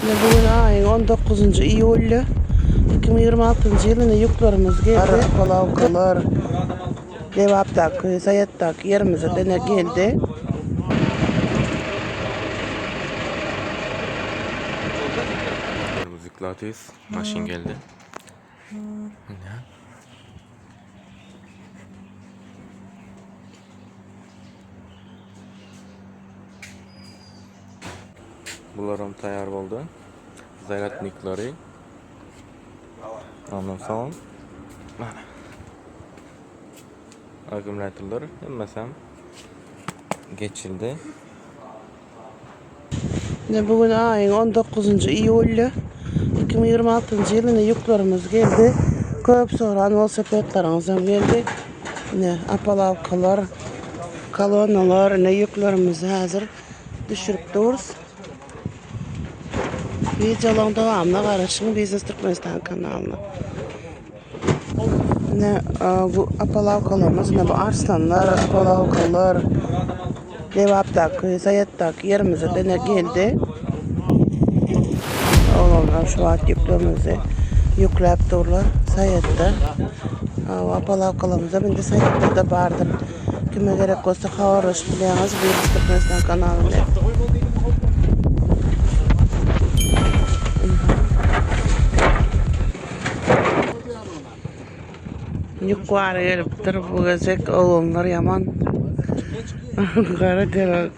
Ine bu gün aýyň on dokuzynjy iýulda 2026-njy ýyl ine ýüklerimiz geldi. Polawkalar Lebapdaky, Saýatdaky ýerimize ine geldi. Ýüklerimizi ýüklätis. Maşyn geldi. Ine. Bularam taýýar boldy. Zaýatniklary. Ondan soň mana akkumulýatorlar hemmesem geçildi. Ine bu gün aýyň on dokuzynjy iýulda 2026-njy ýyl ine ýüklerimiz geldi. Köp soran welosipedleriňizem geldi. Ine apalawkalar, kolonnalar ine ýüklerimizi häzir düşürip durus. Wideolaryň dowamyna garaşyň Biznes Türkmenistan kanalyna. Ine bu apalawkalarymyz, ine bu arslanlar, apalawkalar Lebapdaky, Saýatdaky ýerimize ine geldi. Oglanlar şu wagt ýüklerimizi ýükläp durlar Saýatda. Apalawkalarymyzam indi Saýatda-da bardyr. Kime gerek bolsa habarlaşyp bilýäňiz Biznes Türkmenistan kanaly bilen. Ýük bary gelipdir bu gezek oglanlar ýaman gara der.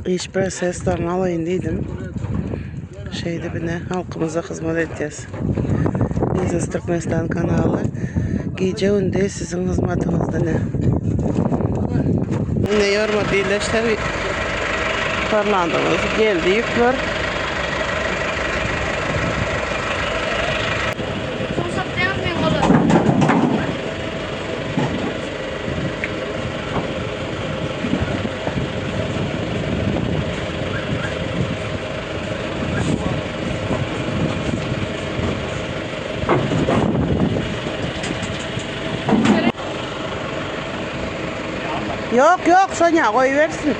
Iş proseslerini alaýyn diýdim. Şeýdip ine halkymyza hyzmat edýäs. Biznes Türkmenistan kanaly gije gündiz siziň hyzmatyňyzda ine. Ine ýorma dileşler Torlandymyz geldi ýükler. Ýok, ýok, Sonýa goýbersin.